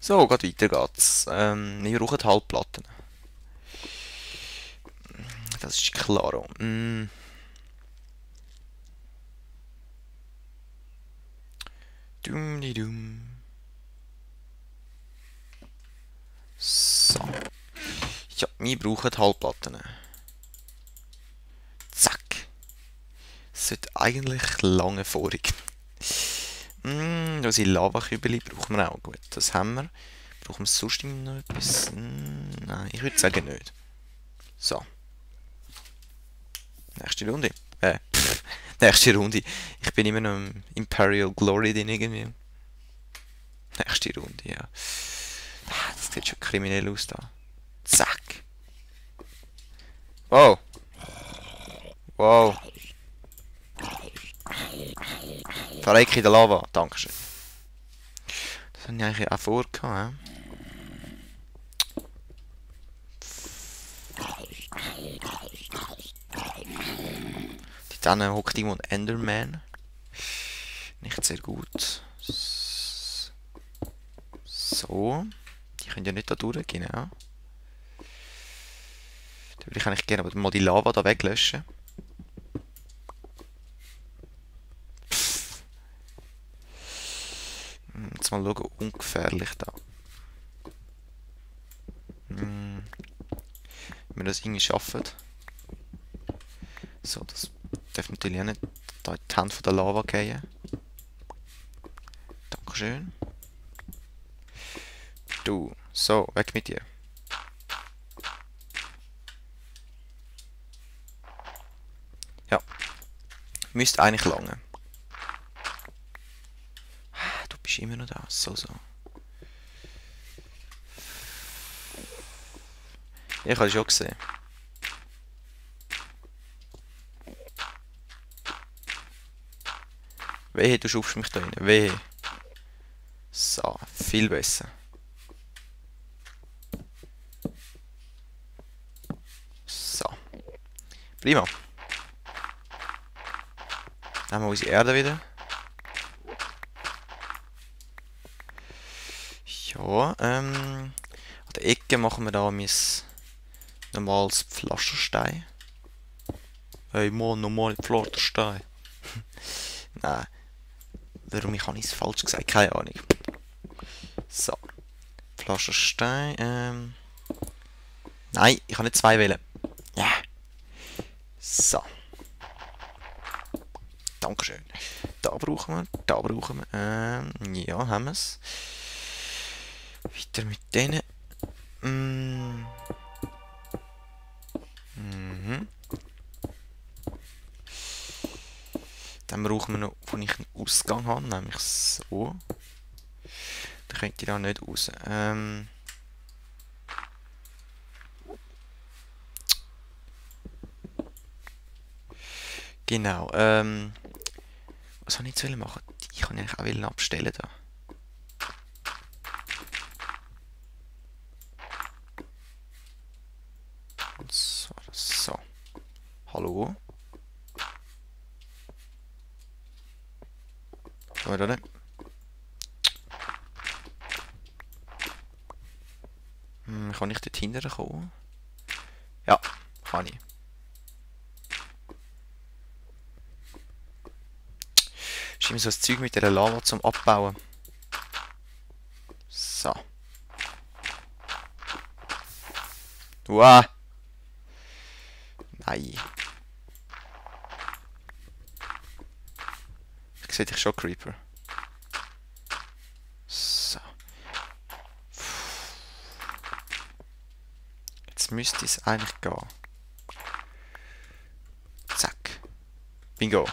So, geht weiter geht's. Wir brauchen Halbplatten. Das ist klar. Dum di dum. So. Ja, wir brauchen Halbplatten. Zack. Das sollte eigentlich lange vorig. Unsere Lavakübeli brauchen wir auch. Gut, das haben wir. Brauchen wir sonst noch etwas? Nein, ich würde sagen nicht. So. Nächste Runde. Nächste Runde. Ich bin immer noch im Imperial Glory drin irgendwie. Nächste Runde, ja. Das sieht schon kriminell aus da. Zack. Wow. Wow. Verreck in der Lava. Dankeschön. Das habe ich eigentlich auch vorgehabt. Dann hockt irgendwo ein Enderman. Nicht sehr gut. So. Die können ja nicht da durch, genau. Da würde ich eigentlich gerne mal die Lava da weglöschen. Jetzt mal schauen, ungefährlich da. Wenn wir das irgendwie schaffen. So, das darf natürlich auch nicht da in die Hand von der Lava gehen. Dankeschön. Du, so, weg mit dir. Ja, müsste eigentlich lange. Du bist immer noch da, so. Ja, ich habe es schon gesehen. Wehe, du schubst mich da rein. Wehe. So, viel besser. So. Prima. Dann haben wir unsere Erde wieder. Ja, an der Ecke machen wir da mein normales Pflasterstein. Hey Mann, normal Pflasterstein. Nein. Warum habe ich es falsch gesagt? Keine Ahnung. So. Pflasterstein. Nein, ich habe nicht zwei wählen. Ja. So. Dankeschön. Da brauchen wir. Da brauchen wir. Ja, haben wir es. Weiter mit denen. Dann brauchen wir noch, wo ich einen Ausgang habe, nämlich so. Da könnt ihr da nicht raus. Genau. Was soll ich jetzt machen? Die kann ich eigentlich auch abstellen da. So. Hallo? Oder nicht? Kann ich dort hinterher kommen? Ja, kann ich. Ist immer so ein Zeug mit der Lava zum Abbauen. So. Wow. Nein. Ich sehe dich schon, Creeper. So. Jetzt müsste es eigentlich gehen. Zack. Bingo.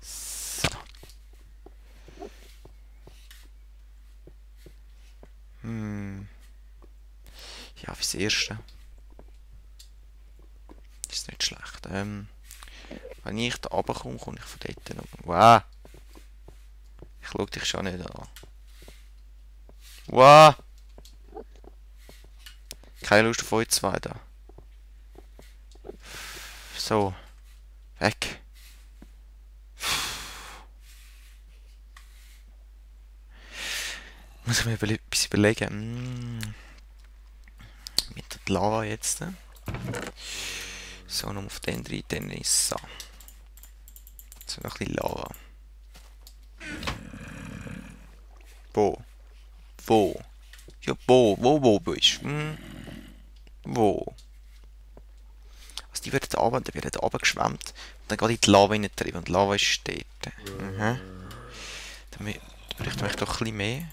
So. Ja, fürs Erste. Ist nicht schlecht. Wenn ich da runterkomme, komme ich von dort noch. Wow! Ich schau dich schon nicht an. Wow! Keine Lust auf euch zwei da. So. Weg. Muss ich mir etwas überlegen. Mit der Lava jetzt. So, noch auf den 3, dann ist so. So, noch ein bisschen Lava. Wo? Wo? Ja, wo bist du? Wo? Also die werden runtergeschwemmt und dann geht in die Lava reingetrieben und die Lava ist dort. Mhm. Dann bräuchte ich doch ein bisschen mehr.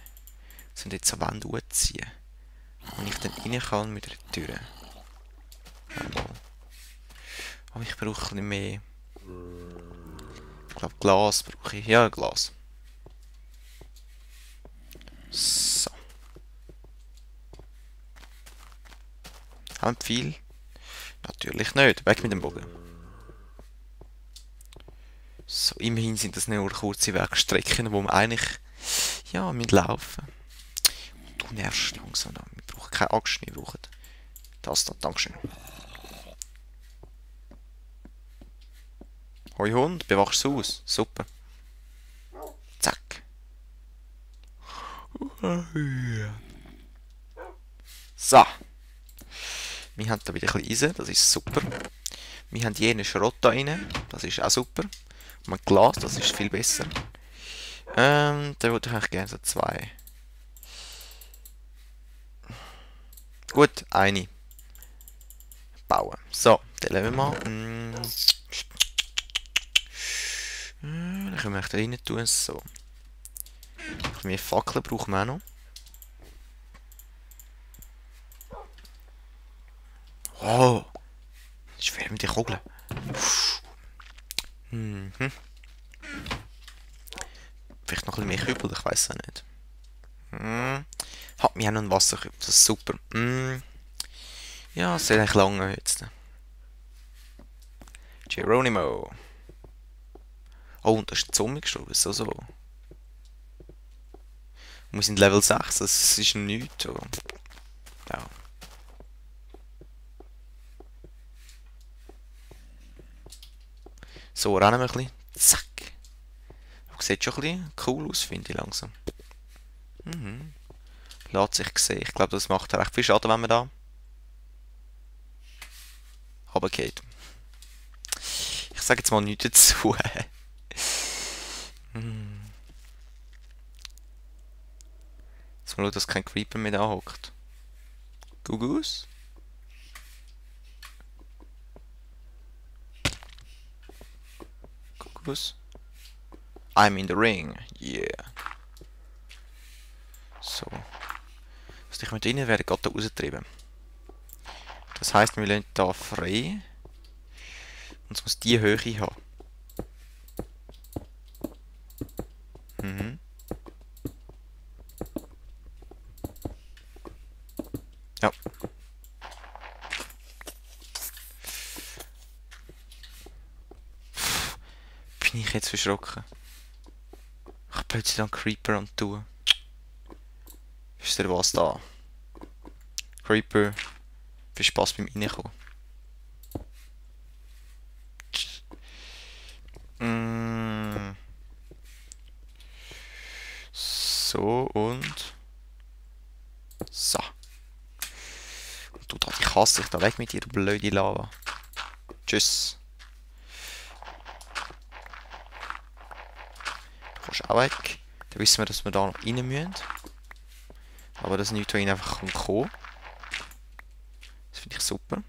Das sind jetzt so Wände hochziehen. Und ich dann rein kann mit der Tür. Aber ich brauche ein bisschen mehr. Ich glaube Glas brauche ich. Ja, Glas. So. Haben wir viel? Natürlich nicht. Weg mit dem Bogen. So, immerhin sind das nur kurze Wegstrecken, wo wir eigentlich ja, mit laufen. Du nervst langsam da. Wir brauchen keine Axt, wir brauchen das da. Dankeschön. Hoi Hund, bewachst du aus. Super. Zack. So. Wir haben da wieder ein bisschen Eisen, das ist super. Wir haben jenen Schrott da rein, das ist auch super. Und ein Glas, das ist viel besser. Da würde ich eigentlich gerne so 2. Gut, eine. Bauen. So, dann legen wir mal. Dann können wir da rein tun. So. Mehr Fackeln brauchen wir auch noch. Oh! Das ist schwer mit den Kugeln. Vielleicht noch ein bisschen mehr Kübel, ich weiß es nicht. Hat mir auch noch einen Wasserkübel, das ist super. Ja, es soll eigentlich lange jetzt. Geronimo. Oh, und da ist ein Zombie gestorben, so. Wir sind Level 6, das ist nichts. So. Ja. So, rennen wir ein bisschen. Zack. Sieht schon ein bisschen cool aus, finde ich langsam. Lässt sich sehen. Ich glaube, das macht recht viel Schaden, wenn man da runtergeht. Ich sage jetzt mal nichts dazu. Jetzt mal schauen, dass kein Creeper mehr da hockt. Gugus? Gugus? I'm in the ring. Yeah. So. Also ich mit innen werde gerade da rausgetrieben. Das heisst, wir lassen da frei. Und es muss die Höhe haben. Ja. Bin ich jetzt verschrocken? Ich habe plötzlich dann Creeper am tun. Ist der was da? Creeper. Viel Spaß beim Reinkommen. So und... So. Und du da, ich hasse dich da weg mit dir, du blöde Lava. Tschüss. Du kommst auch weg. Dann wissen wir, dass wir da noch rein müssen. Aber das ist nichts, was einfach kommen. Das finde ich super.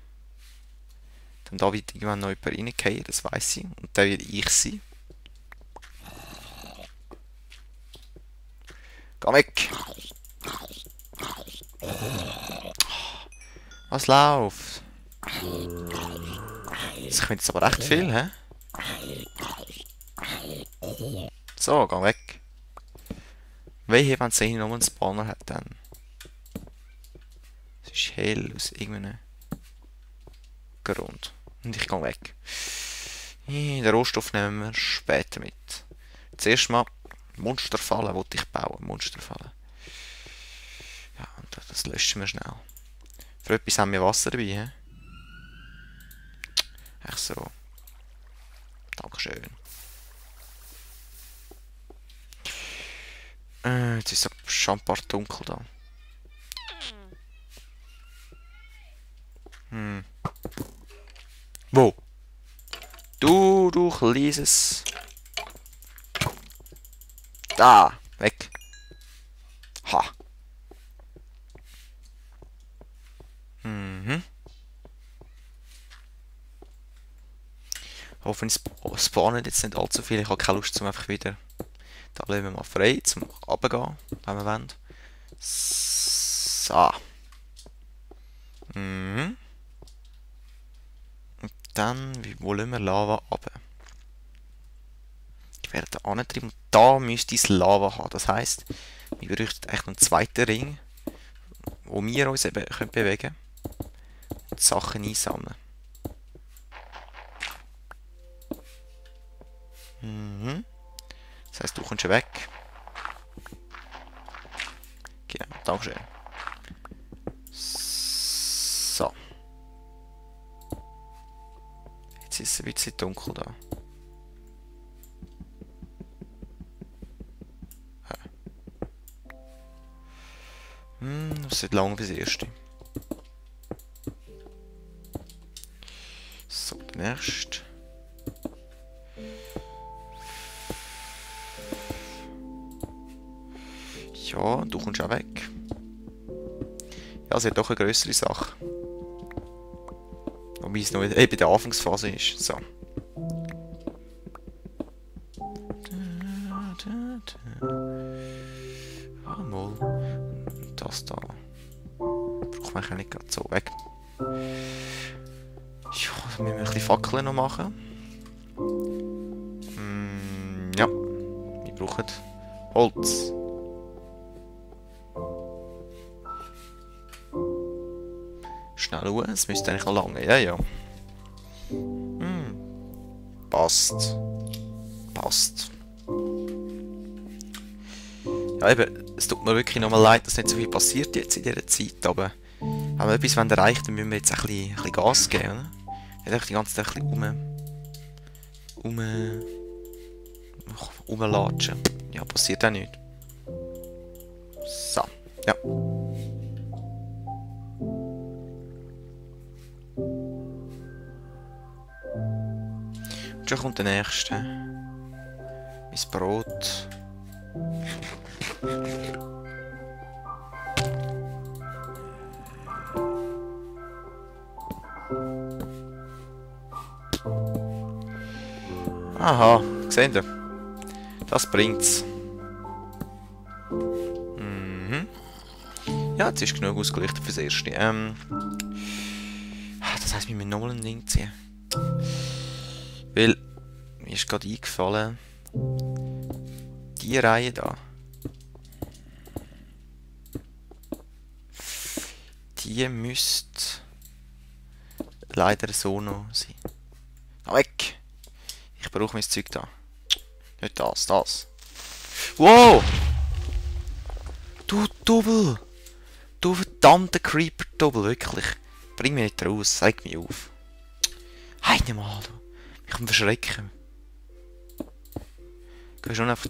Dann da wird irgendwann noch jemand reingehen, das weiss ich. Und der wird ich sein. Geh weg! Was läuft? Das kommt jetzt aber recht viel, hä? So, geh weg. Wehe, wenn es hier noch einen Spawner hat, dann. Es ist hell aus irgendeinem Grund. Und ich gehe weg. Den Rohstoff nehmen wir später mit. Zuerst mal Monsterfallen wollte ich bauen. Monsterfallen. Ja, und das löschen wir schnell. Für etwas haben wir Wasser dabei, hä? Echt so. Dankeschön. Jetzt ist es schon ein paar dunkel da. Wo? Du kleines... Da! Weg! Ha! Hoffentlich spawnen jetzt nicht allzu viel. Ich habe keine Lust, zum einfach wieder... Da bleiben wir mal frei, zum runtergehen, wenn wir wollen. So. Und dann, wo lassen wir Lava runter? Ich werde da antreiben und da müsste es Lava haben. Das heisst, wir bräuchten eigentlich einen zweiten Ring, wo wir uns eben bewegen können und Sachen einsammeln. Das heisst, du kommst weg. Genau, dankeschön. So. Jetzt ist es ein bisschen dunkel da. Das wird lang bis erste. So, der nächste. Ja, du kommst auch weg. Ja, es hat doch eine grössere Sache. Wobei es noch in der Anfangsphase ist. So. Ah, mal. Das da. Braucht man eigentlich nicht gerade so weg. Ja, dann müssen wir ein bisschen Fackeln noch machen. Ja. Wir brauchen Holz. Schnell schauen, es müsste eigentlich noch lange. Ja, ja. Passt. Passt. Ja, eben, es tut mir wirklich nochmal leid, dass nicht so viel passiert jetzt in dieser Zeit, aber wenn wir etwas erreichen, dann müssen wir jetzt ein bisschen Gas geben, oder? Nicht die ganze Zeit ein bisschen rumlatschen. Ja, passiert auch nicht. So, ja. Und schon kommt der nächste. Mein Brot. Aha, seht ihr? Das bringt's. Ja, jetzt ist genug ausgelichtet fürs Erste. Das heisst, wir müssen nochmal ein Ding ziehen. Weil, mir ist gerade eingefallen, die Reihe da. Die müsste leider so noch sein. Ah, weg! Ich brauche mein Zeug da. Nicht das, das. Wow! Du Double! Du verdammter Creeper-Double, wirklich. Bring mich nicht raus, zeig mich auf. Heide mal, du. Ich kann verschrecken. Geh schon einfach...